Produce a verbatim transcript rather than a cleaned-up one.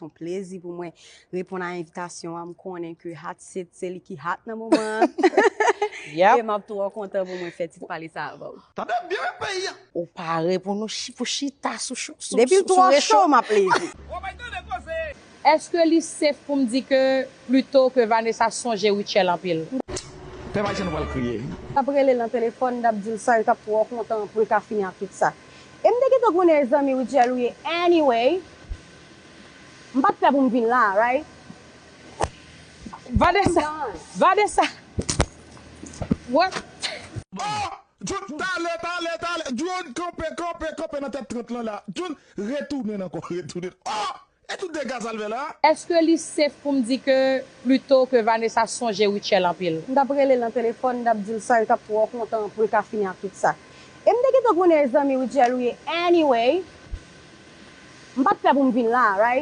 Se yon plezi pou mwen reponn a envitasyon an. M konnen ke Hot Seat se li ki hot nan moman an. Yep. E m ap twò kontan pou mwen fè ti pale sa avè w. Tande byen wi peyi a. Ou pare pou nou chi- pou chita sou sou- sou- Depi l sou- twò sou recho? Cho, m ap leve. Èske li safe pou m di ke plito ke Vanessa sonje Rutshelle anpil? Pèp Ayisyen nou pral kriye. M t ap rele l nan telefòn, m t ap di l sa, li t ap twò kontan pou l ka fini ak tout sa. E m te gentan konnen e zanmi Rutshelle ou ye anyway. M pa t pè pou m vin la, right? Vanessa! Vanessa! What? Oh! Jun, talè, talè, talè. Jun, kanpe, kanpe, kanpe nan tèt trant lan la. Jun, retounen ankò, retounen. Oh! E tout dega sa l fè la? Èske li safe pou m di ke plito ke Vanessa sonje Rutshelle anpil? M t ap rele l nan telefòn, m t ap di l sa, li t ap twò kontan pou l ka fini ak tout sa. E m te gentan konnen e zanmi Rutshelle ou ye anyway. M pa t pè pou m vin la, right?